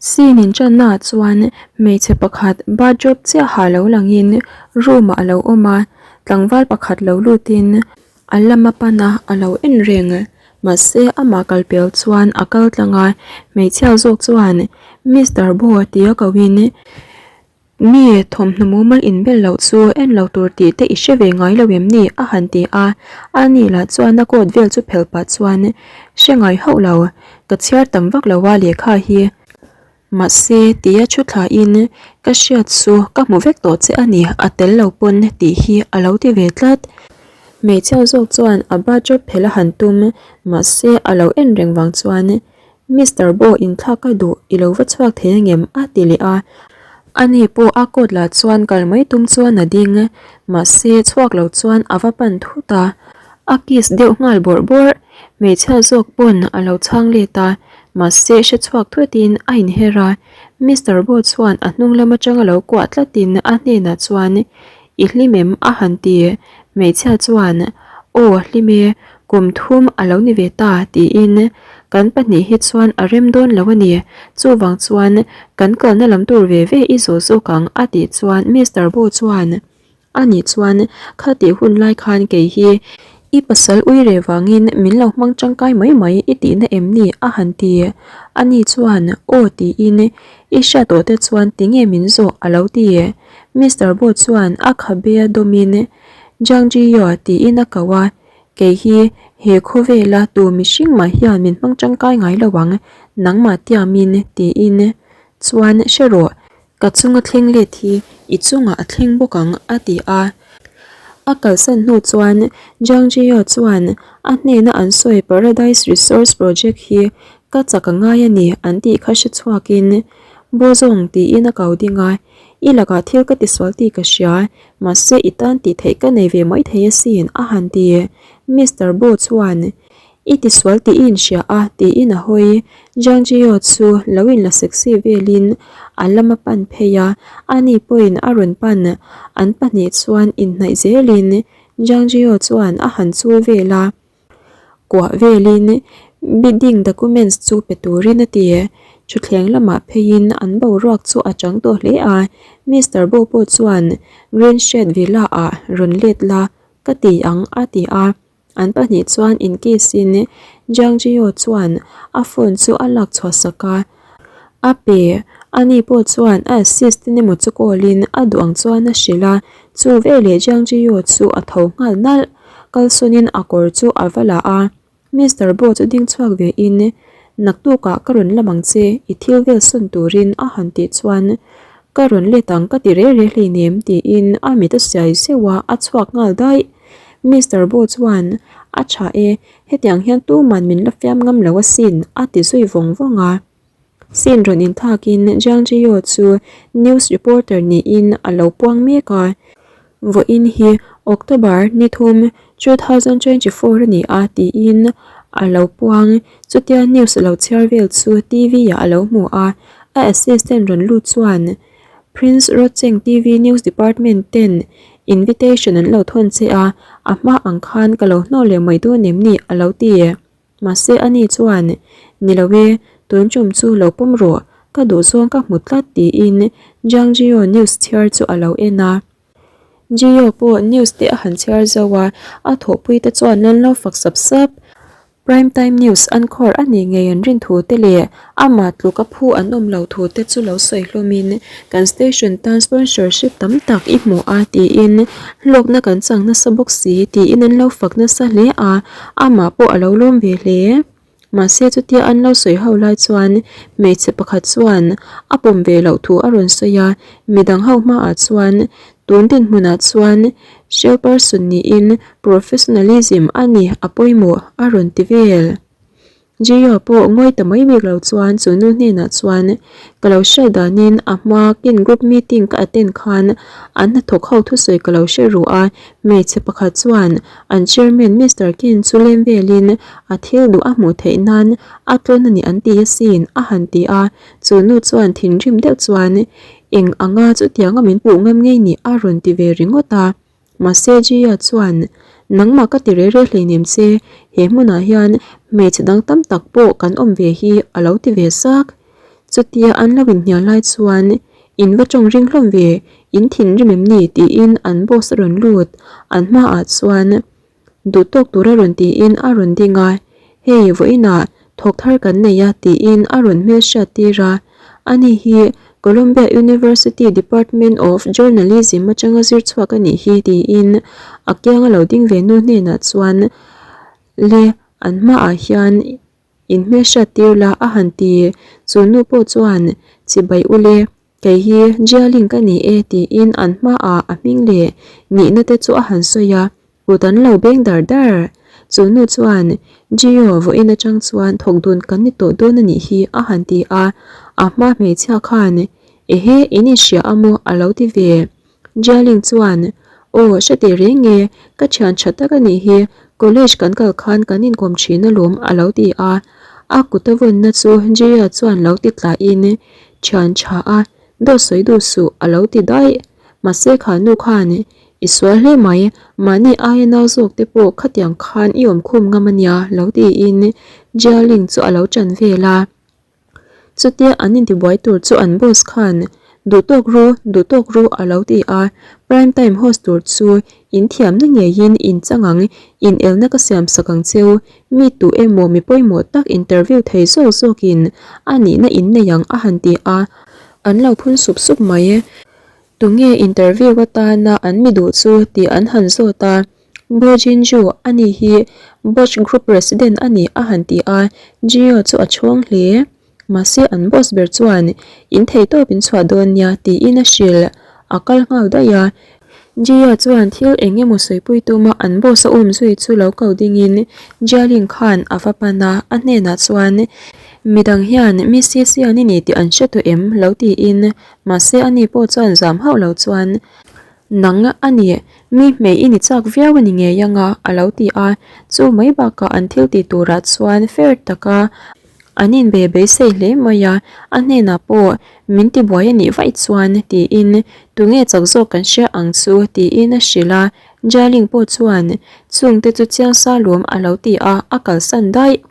Scene inṭanna ah chuan hmeichhe pakhat bathrobe chiah ha lo langin room ah a lo awm a, tlangval pakhat lo lutin a lama pan a a lo en reng. Mahse amah kal pel chuan a kal tlang a, hmeichhia zawk chuan Mister Bo tia ko in Mi thawmhnaw mumal inbel loh chu en lo tur tih te i hre ve ngai lo em ni? a han ti a, ani lah chuan a coat vel chu phelh pah chuan hre ngai hauh lo, ka chhiar tam vak lo a lehkha hi. Mahse tia thu thlain ka hriat chu ka hmu vek tawh che a ni, a tel lo pawn tih hi a lo ti ve tlat. Hmeichhia zawk chuan a bathrobe phelh a han tum, mahse a lo en reng vang chuan Mister Bo inthlak a duh i lo va chhuak thei angem? a ti leh a. Ani pawh a coat lah chuan kal mai tum chuan a ding, mahse chhuak lo chuan a va pan thut a. A kiss deuh nghal bawrh bawrh. Hmeichhia zawk pawn a lo chhang let a, mahse hre chhuak thutin a inher a. Mister Bo chuan a hnung lam atanga lo kuah tlatin a hnenah chuan I hlim em? a han ti. Hmeichhia chuan, Aw, hlim e, kum thum a lo ni ve ta, tiin kan pahnih hi chuan a rem dawn lo a ni. Chuvang chuan kan kalna lam tur ve ve i zawh zawk ang, a tih chuan Mister Bo chuan, Ani chuan khatih hun lai khan kei hi i pasal ui reh vangin min lo hmang tangkai mai mai i tihna em ni? a han ti. Ani chuan, Aw, tiin i hriat tawh te chuan tinge min zawh? a lo ti. Mister Bo chuan a khabe a dawmin Jiang Ji-yo tiin a ko a, Kei hi he khawvela tu mihring mah hian min hmang tangkai ngai lo ang, nangmah tiamin tiin chuan hre rawh, ka chunga thleng let hi i chungah a thleng bawk ang a ti a. A kalsan hnu chuan Jiang Ji-yo chuan a hnena an sawi Paradise Resource Project hi ka chak a ngai a ni an tih kha hre chhuakin Bo zawng tiin a kau ding a. I lakah thil ka tisual tih ka hria, mahse i tan tih theih ka nei ve mai thei asin, a han ti. Mister Bo chuan, I tisual tih i inhria a, tiin a hawi. Jiang Jio chu lo inla sexy velin a lam a pan phei a, ani pawhin a rawn pan. An pahnih chuan inhnaih zelin Jiang Jio chuan a han chul vel a. Kuah velin bidding documents chu pe turin a ti. Thutthleng lamah pheiin an boruak chu a chang tawh hle a, Mister Bo pawh chuan Green Shed Villa ah rawn let la ka ti ang a ti a. An pahnih chuan in kiss in Jiang Jio chuan a phone chu a lak chhuah sak a. A pe, ani pawh chuan a assistant emaw chu call in a duh ang chuan a hrilh a, chu veleh Jiang Jio chu a tho nghal nalh. Kalsawnin a kawr chu a va la a, Mister Bo chu ding chhuak ve in, Naktukah ka rawn lam ang che, i thil vel sawn turin a han tih chuan, Ka rawn let ang ka ti reh reh hleinem tiin a mit a siai zeuh a, a chhuak nghal daih. Mister Bo chuan, A tha e, hetiang hian tuman min la fiam ngam lo asin a ti zui vawng vawng a. Scene rawn inthakin Jiang Jio chu news reporter niin a lo puang mek a. Vawiin hi October ni thum, 2024 a ni a tiin a lo puang. Chutia news a lo chhiar vel chu TV ah a lo hmu a. A assistant rawn lut chuan Prince Rocheng TV news department ten invitation an lo thawn che a, a hma ang khan ka lo hnawh leh mai dawn em ni a lo ti. Mahse ani chuan, Ni lo e, tun tum chu lo pawm rawh, ka duh zawng ka hmu tlat tiin Jiang Jio news chhiar chu a lo en a. Jio pawh news te a han chhiar zo a, a thawhpui te chuan an lo fak sap sap. Prime time news an khawr a nih ngei an rin thu te leh amah tluk a phu an awm lo thu te chu lo sawi hlawmin kan station tan sponsorship tam tak i hmu a tiin hlawkna kan chang nasa bawk si tiin an lo fak nasa hle a. Amah pawh a lo lawm ve hle. Mahse chutia an lo sawi ho lai chuan hmeichhe pakhat chuan a pawm ve loh thu a rawn sawi a, midang ho hmaah chuan tun dinhmunah chuan shell person niin professionalism a ni a pawimawh a rawn ti vel. Jio pawh ngawi ta mai bik lo chuan chu nu hnenah chuan ka lo hriat danin a hma kin group meeting ka attend khan an hnathawk ho thusawi ka lo hre ruh a, hmeichhe pakhat chuan an chairman Mister Kin chu lem velin a thil duh a hmuh theih nan a tlawn a ni an ti asin a han ti a, chu nu chuan thinrim deuh chuan eng anga chutianga min puh ngam ngei ni a rawn ti ve ringawt a. Mahse Gia chuan, Nangmah ka ti reh reh hleinem che, he hmunah hian hmeichhe dang tam tak pawh kan awm ve hi a lo ti ve sak. Chutia an lo inhnial lai chuan In va tawng ring hlawm ve, in thinrim em ni? tiin an boss a rawn lut. An hmaah chuan duh tawk tura rawn tiin a rawn ding a, Hei, vawiinah thawk thar kan nei a tiin a rawn hmelhriat tir a. Ani hi Columbia University Department of Journalism atanga zir chhuak a nih hi tiin a kianga lo ding ve nu hnenah chuan le an hmaah hian In hmelhriat tir la a han ti. Chu nu pawh chuan, Chibai ule, kei hi Jialing ka ni e tiin an hmaah a hming leh nihna te chu a han sawi a, kut an lo beng dar dar. Chu nu chuan, Jio, vawiin atang chuan thawk dun kan ni tawh dawn a nih hi a han ti a, a hma hmeichhia khan, Ehe, in inhria a maw a lo ti ve. Jialing chuan, Aw, hre teh reng e, ka thian tha tak a nih hi, college kan kal khan kan inkawm thin alawm a lo ti a. A kut a vawnna chu Jia chuan lo ti tlahin, Thian tha a, dawt sawi duh suh a lo ti daih. Mahse kha nu khan, I sual hle mai, mahni aia nau zawk te pawh khatiang khan i awmkhum ngam a nia lo tiin Jialing chu a lo ṭan vel a. Chutia an intibuai tur chu an boss khan duh tawk ru, duh tawk ru a lo ti a, prime time host tur chu in thiamna ngeiin in chang ang, in elna ka siam sak ang cheu, mi tu emaw mi pawimawh tak interview thei zawk zawkin a nihna in nei ang a han ti a, an lo phun sup sup mai. Tunge interview atana an mi duh chu tih an han zawt a. Bo Jinju, ani hi Bosch Group President a ni a han ti a, Jio chu a chhawng hle. Mahse an boss ber chuan in thei tawp in chhuah dawn nia tiin a hrilh. A kal nghal daih a. Jia chuan thil eng emaw sawipui tuma an boss a um zui chu lo ko dingin Jialing khan a va pan a, a hnenah chuan midang hian mi Sisian i ni tih an hre tawh em lo tiin mahse ani pawh chuan zam hauh lo chuan Nang a ni, mi hmei i ni chak viau a ni ngei ang a, a lo ti a. Chu mai bakah an thil tih turah chuan fair taka an inbe beisei hle mai a, a hnenah pawh min tibuai a nih vaih chuan tiin tunge chak zawk kan hria ang chu tiin a hrilh a. Jialing pawh chuan chungte chu chiang sa lawm a lo ti a, a kalsan daih.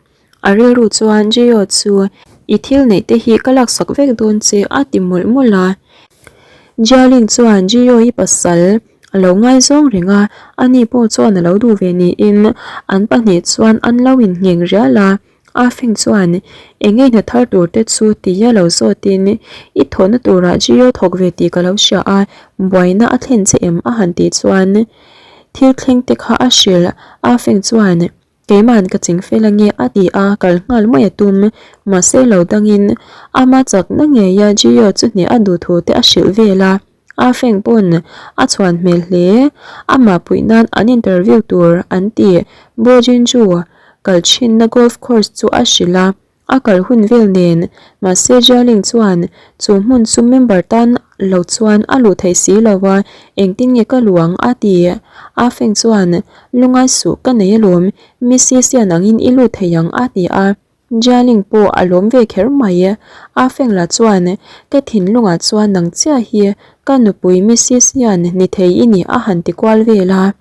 A rilru chuan Jio chu i thil neih te hi ka laksak vek dawn che a ti mawlh mawlh a. Jialing chuan Jio i pasal a lo ngaizawng reng a, ani pawh chuan a lo duh ve niin an pahnih chuan an lo inngheng rial a. A fing chuan eng nge hna thar tur te chu tia lo zawtin i thawhna turah Jio thawk ve tih ka lo hria a, buaina a thlen che em a han tih chuan thil thleng te kha a hrilh. A fing chuan Keima'n ka ching fel ange a ti a, kal nghal mai a tum. Mahse lo dangin ama chakna ngeia Jio chu hneh a duh thu te a hrilh vel a, a feng pawn a chhuan hmel hle. Amah puih nan an interview tur an ti. Bo Jinju kal thinna golf course chu a hrilh a. A kal hun vel nen, mahse Jialing chuan chu hmun chu member tan lo chuan a luh theih si lo a, engtin nge ka luh ang a ti. A Feng chuan, Lungai suh ka nei alawm, Missy Sian angin i lut thei ang a ti a. Jialing pawh a lawm ve kher mai. A Feng lah chuan, Ka thinlungah chuan nang chiah hi ka nupui Missy Sian ni thei i ni a han ti kual vel a.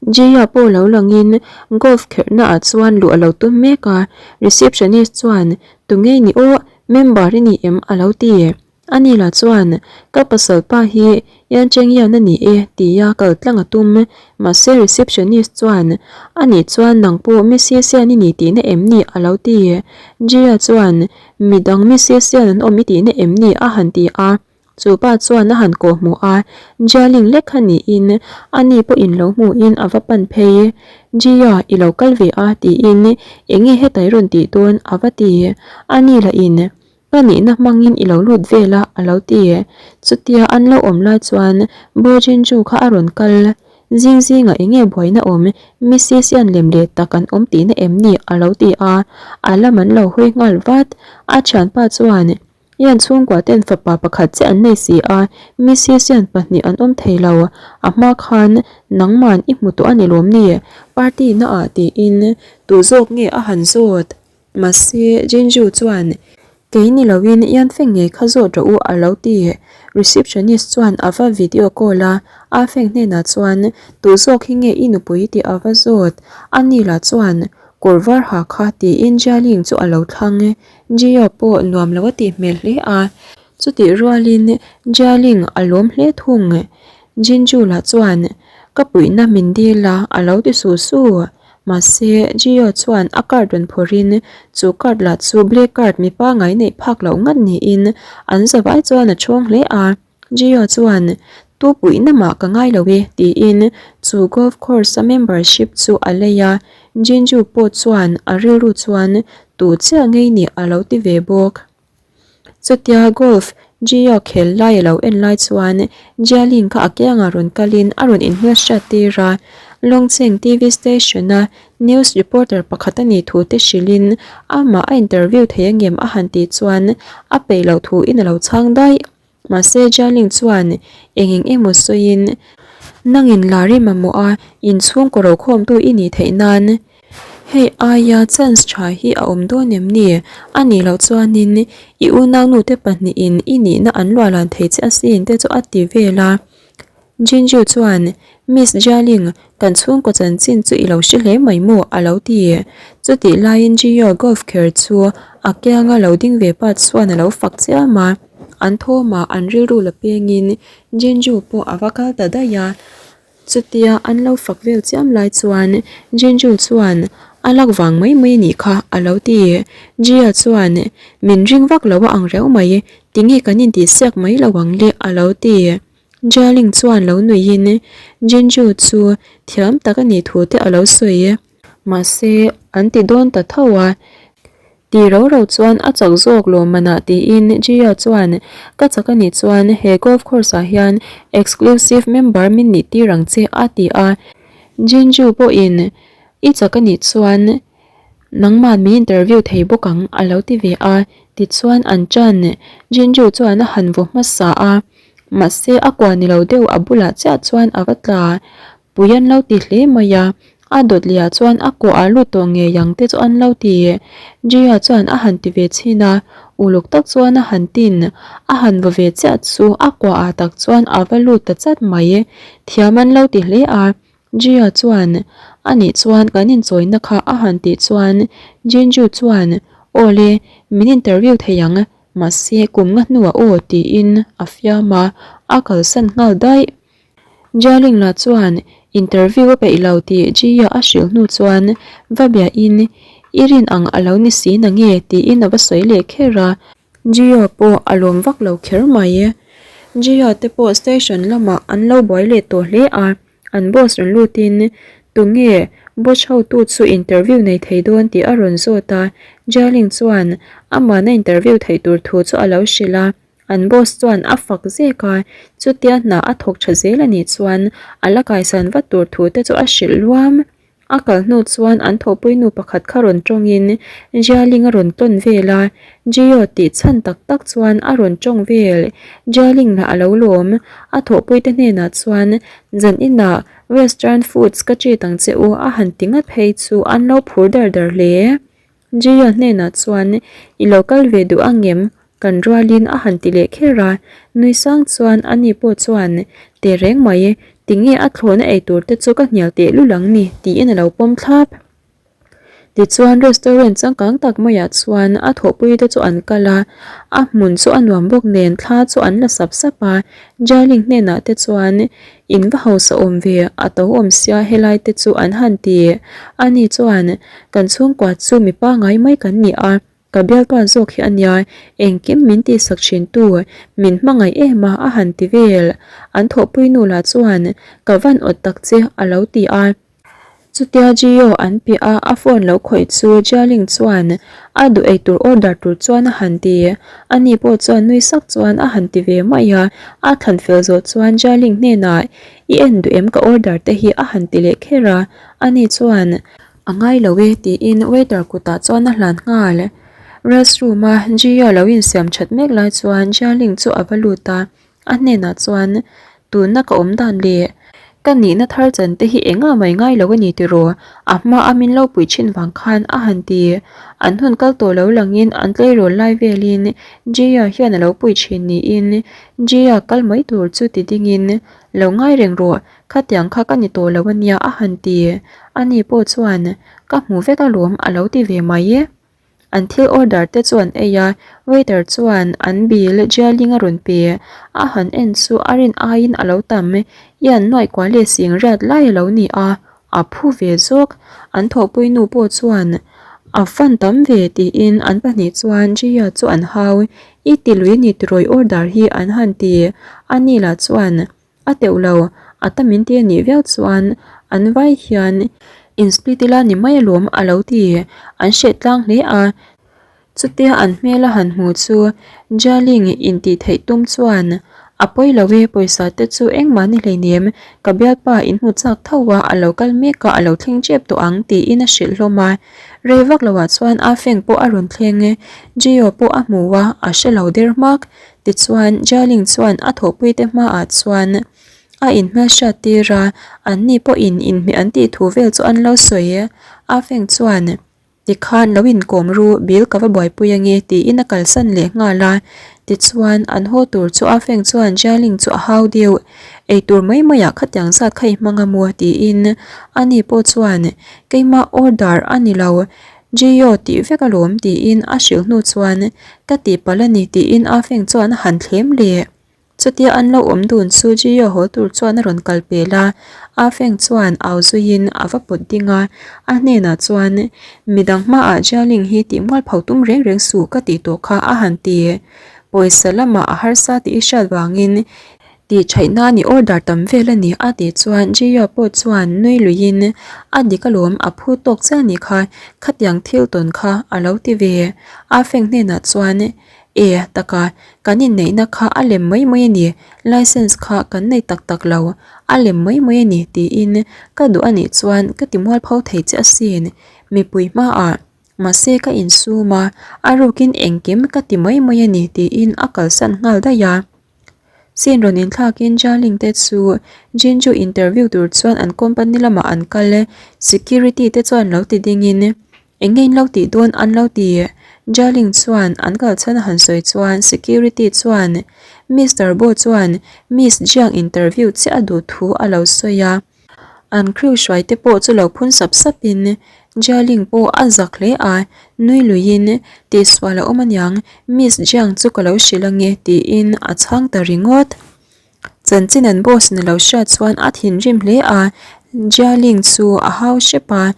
Jaya pawh lo langin golf kherhna ah chuan luh a lo tum mek a, receptionist chuan Tunge ni aw, member i ni em? a lo ti. Ani lah chuan Ka pasal pa hi Yan Cheng Yan a ni e tia kal tlang a tum. Mahse receptionist chuan Anih chuan nang pawh Missy Sian i ni tihna em ni? a lo ti. Jaya chuan Midang Missy Sian an awm i tihna em ni? a han ti a. Chu pa chuan a han kawh hmuh a, Jialing lek kha niin ani pawhin lo hmuhin a va pan phei. Jia, i lo kal ve a tiin enge heta i rawn tih dawn a va ti. Ani lahin, Ka nihna hmangin i lo lut vel a a lo ti. Chutia an lo awm lai chuan Bo Jinju kha a rawn kal. Zing zingah enge buaina awm, Missy sian lem leh tak an awm tihna em ni a lo ti a, a lam an lo hawi nghal vat. A thianpa chuan. Ian chhungkua ten fapa pakhat che an nei si a, musician pahnih an awm thei lo, a hma khan nangman i hmu tawh a ni lawm ni? Party na ah tiin tu zawk nge a han zawt? Mahse Jinju chuan kei ni loin Ian Feng ngei kha zawt rawh u a lo ti. Receptionist chuan a va video call a, A Feng hnenah chuan tu zawk hi nge i nupui tih a va zawt? Ani lah chuan. Kawr var ha kha tiin Jialing chu a lo thlang. Jio pawh nuam lo a tih hmel hle a, chutih rualin Jialing a lawm hle thung. Jinju lah chuan ka puihna min dil a, a lo ti su su. Mahse, Jio chuan a card rawn phawrhin chu card lah chu black card mi pangai neih phak loh ngat niin an zavai chuan a chhawng hle a. Gio chuan, Tu puihna mah ka ngai lo e, tiin chu golf course-a membership chu a lei a. Jinju pawh chuan a rilru chuan tu chiah ngei nih a lo ti ve bawk. Chutia golf Gio khel lai a lo en lai chuan Jialing kha a kiangah rawn kalin a rawn inhmelhriat tir a. Longcheng TV station-a news reporter pakhat a nih thu te hrilhin amah a interview thei angem a han tih chuan a peih loh thuin a lo chhang daih. Mahse Jialing chuan eng eng emaw sawiin, Nangin lar i mamawh a, inchhungkaw rokhawmtu i nih theih nan hei aia chance tha hi a awm dawn em ni? A nih loh chuanin i unaunute pahnihin i nihna an luahlan thei che asin te chu a ti vel a. Jinju chuan, Miss Jialing, kan chhungkaw chanchin chu i lo hre hle mai maw? a lo ti. Chutih laiin Jio golf kher chu a kianga lo ding ve pa chuan a lo fak chiam a. An thawmah an rilru la pengin Jinju pawh a va kal ta daih a. Chutia an lo fak vel chiam lai chuan Jinju chuan, A lak vang mai mai a nih kha, a lo ti. Jia chuan, Min ring vak lo a ang reuh mai, tinge kan intihsiak mai lo ang le, a lo ti. Jialing chuan lo nuihin Jinju chu thiam tak a nih thu te a lo sawi. Mahse, an ti dawn ta tho a. Ti ro ro chuan a chak zawk lawmmanah tiin Jia chuan, Ka chak a nih chuan he golf course ah hian exclusive member min nih tir ang che a ti a. Jinju pawhin, I chak a nih chuan Nangmah min interview thei bawk ang a lo ti ve a, tichuan an ṭan. Jinju chuan a han vaw hmasa a, mahse a kua ni lo deuh a bulah chiah chuan a va tla. Pui an lo ti hle mai a, a dawt leh ah chuan a kua ah lut tawh ngei ang te chu an lo ti. Jia chuan a han ti ve chhin a, uluk tak chuan a han tin. A han vaw ve chiah chu a kua ah tak chuan a va lut ta chat mai. Thiam an lo ti hle a, Jia chuan, A nih chuan kan inchawina kha a han tih chuan Jinju chuan, Aw le, min interview thei ang, mahse kum nga hnuah aw tiin a fiam a, a kalsan nghal daih. Jialing lah chuan interview a peih lo tih Jia a hrilh hnu chuan va biahin, I rin ang a lo ni si na nge tiin a va sawi leh kher a. Jio pawh a lawm vak lo kher mai. Jia te pawh station lamah an lo buai leh tawh hle a. An boss rawn lutin, Tunge boss hotu chu interview nei thei dawn tih a rawn zawt a, Jialing chuan amahna interview theih tur thu chu a lo hrilh a, an boss chuan a fak zek a, chutia hna a thawk tha zel a nih chuan a la kaisan vat tur thu te chu a hrilh luam. A kal hnu chuan an thawhpui nu pakhat kha rawn tawngin Jialing a rawn tawn vel a, Jio tih chhan tak tak chuan a rawn tawng vel. Jialing lah a lo lawm. A thawhpuite hnenah chuan, Zan inah Western foods ka treat ang che u a han ti ngat phei chu an lo phur dar dar hle. Jio hnenah chuan, I lo kal ve duh angem? Kan rualin a han ti leh kher a, nui sang chuan ani pawh chuan, Tehreng mai, tinge a thlawhna ei tur te chu ka hnial teh lul ang ni, tiin a lo pawm thlap. Tichuan restaurant changkang tak maiah chuan a thawhpui te chu an kal a, a hmun chu a nuam bawk nen thla chu an la sap sap a, Jialing hnenah te chuan in va hausa awm ve, a to awm sia helai te chu an han ti. Ani chuan, Kan chhungkua chu mi pangai mai kan ni a, Ka bialpa zawk hi a nia, engkim min tihsak thin tu, min hmangaih em a a han ti vel. An thawhpui nu lah chuan, Ka van awt tak che a lo ti a. Chutia Gio an piah a, a phone lo khawih chu Jialing chuan a duh eitur order tur chuan a han ti. Ani pawh chuan nui sak chuan a han ti ve mai a, a thlan fel zawh chuan Jialing hnenah, I en duh em ka order te hi a han ti leh kher a, ani chuan, A ngai lo e tiin waiter kutah chuan a hlan nghal. Restroom a Jia lo insiam that mek lai chuan Jialing chu a va lut a, a hnenah chuan tuna ka awm dan leh Ka nihna thar chan te hi engah mai ngai lo a ni tiraw? A hma a min lo pui thin vang khan a han ti. An hun kal tawh lo langin an tleirawl lai velin Jia hian a lo pui thin niin Jia kal mai tur chu ti dingin Lo ngai reng rawh, khatiang kha ka ni tawh lo a nia a han ti. Ani pawh chuan Ka hmu vek alawm a lo ti ve mai. An thil order te chu an ei a, waiter chuan an bill Jialing a rawn pe. A han en chu a rin aiin a lo tam, Ian nuaih kuah leh sing riat lai a lo ni a, a phu ve zawk. An thawhpui nu pawh chuan a fan tam ve tiin an pahnih chuan Jia chu an hau, I ti lui ni tirawi order hi an han ti, ani lah chuan A teuh lo, a ta min ti a nih viau chuan an vai hian in split ila ni mai alawm a lo ti, an hreh tlang hle a. Chutia an hmel a han hmu chu Jialing intih theih tum chuan a pawi lo e, pawisa te chu engmah ni hleinem, ka bialpa in hmu chak tho a, a lo kal mek a, a lo thleng tep tawh ang tiin a hrilh hlawm a. Rei vak loah chuan a feng pawh a rawn thleng, Jio pawh a hmu a, a hre lo der hmak. Tichuan, Jialing chuan a thawhpuite hmaah chuan a inhmelhriat tir a, anni pawhin inhmeh an tih thu vel chu an lo sawi. A Feng chuan, Tikhan lo inkawm ru, bill ka va buaipui ange tiin a kalsan leh nghal a. Tichuan, an haw tur chu A Feng chuan Jialing chu a hau deuh, Eitur mai maiah khatiang zat kha i hmang a maw? tiin ani pawh chuan, Keimah order a ni lo, Jio tih vek alawm tiin a hrilh hnu chuan ka tihpalh a ni tiin A Feng chuan a han thlem leh. Chutia an lo awm dun chu Jio haw tur chuan a rawn kal pel a, A Feng chuan au zuiin a va pawt ding a, a hnenah chuan midang hmaah Jialing hi tih mual pho tum reng reng suh ka tih tawh kha a han ti. Pawisa lamah a harsa tih i hriat vangin Tih theih nan i order tam vel a ni a tih chuan Jia pawh chuan nui luiin a dik alawm a phu tawk chiah a nih kha, khatiang thil tawn kha a lo ti ve. A Feng hnenah chuan E taka, kan inneihna kha a lem mai mai a ni, license kha kan nei tak tak lo, a lem mai mai a ni tiin ka duh a nih chuan ka ti mualpho thei che asin, mipui hmaah. Mahse ka insum a, a rukin engkim ka ti mai mai a ni tiin a kalsan nghal daih a. Scene rawn inthlakin Jialing te chu Jinju interview tur chuan an company lamah an kal e, security te chuan lo ti dingin eng nge in lo tih dawn an lo ti. Jialing chuan an kal chhan a han sawi chuan security chuan Mister Bo chuan Miss Jiang interview chiah a duh thu a lo sawi a. An crew hruai te pawh chu lo phun sap sap in Jialing pawh a zak hle a, nui lui in tihsual a awm aniang Miss Jiang chu ka lo hrilh ange tiin a chhang ta ringawt. Chanchin an boss ni lo hriat chuan a thinrim hle a, Jialing chu a hau hrep a.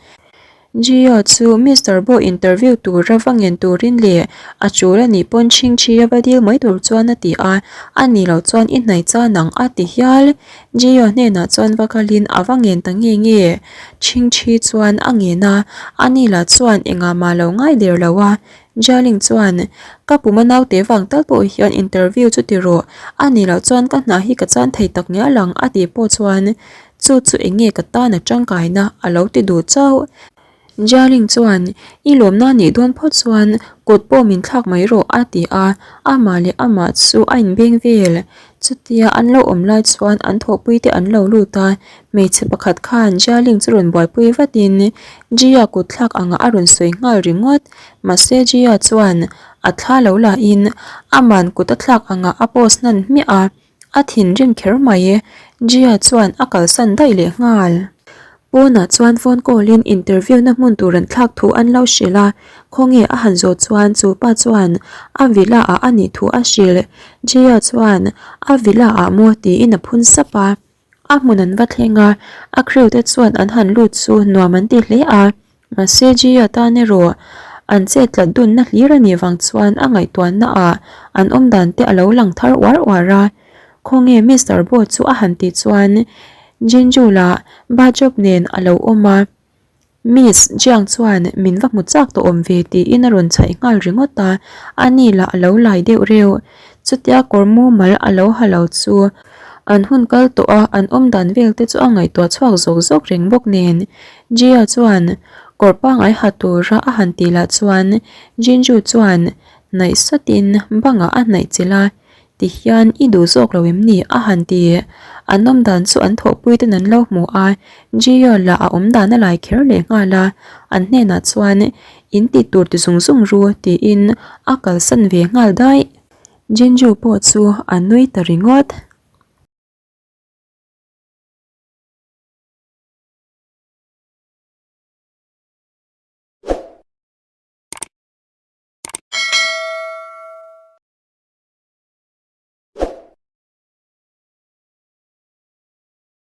Gio chu Mister Bo interview tura va ngen turin leh a tul a nih pawn chhingchhi a va dil mai tur chuan a ti a, a nih loh chuan i hnaih chan ang a ti hial. Gio hnenah chuan va kalin a va ngen ta nge nge. Chhingchhi chuan a ngen a, a ni lah chuan engah mah lo ngai der lo a. Jialing chuan, Ka puma naute vang tal pawh hian interview chu ti rawh, a nih loh chuan ka hna hi ka chan thei tak ngial ang a tih pawh chuan Chu chu eng nge ka tan a tangkaina a lo ti duh chauh. Jialing chuan, I lawmna nih dawn phawt chuan kut pawh min thlak mai rawh a ti a, amah leh amah chu a inbeng vel. Chutia an lo awm lai chuan an thawhpui te an lo lut a, hmeichhe pakhat khan Jialing chu rawn buaipui vatin Jia kut thlak angah a rawn sawi nghal ringawt. Mahse Jia chuan a thla lo lahin aman kut a thlak angah a post hnan hmiah a. A thinrim kher mai. Jia chuan a kalsan daih leh nghal. Pawnah chuan phone call in interview na hmun tur an thlak thu an lo hrilh a, khawnge a han zawh chuan chu pa chuan a villa ah a nih thu a hrilh. Jia chuan a villa ah maw tiin a phun sap a. A hmun an va thleng a, a crew te chuan an han lut chu nuam an ti hle a. Mahse Jia tan erawh an chet tlat dunna hlir a nih vang chuan a ngaihtuahna ah an awm dan te a lo lang thar uar uar a. Khawnge Mister Bo chu a han tih chuan Jinju lah Bajop nen a lo awm a. Miss Jiang chuan min va hmu chak tawh awm ve tiin a rawn chhaih nghal ringawt a, ani lah a lo lai deuh reuh. Chutia kawr mumal a lo ha lo chu an hun kal tawh a, an awm dan vel te chu a ngaihtuah chhuak zawk zawk reng bawk nen. Jia chuan kawr pangngai ha tura a han tih lah chuan Jinju chuan hnaih satin bangah a hnaih chilh a. Ti hian i duh zawk lo em ni? a han ti. An awm dan chu an thawhpui ten an lo hmu a, Gio lah a awm dan a lai kher leh nghal a, an hnenah chuan in ti tur ti zung zung ru tiin a kalsan ve nghal daih. Jinju pawh chu a nui ta ringawt.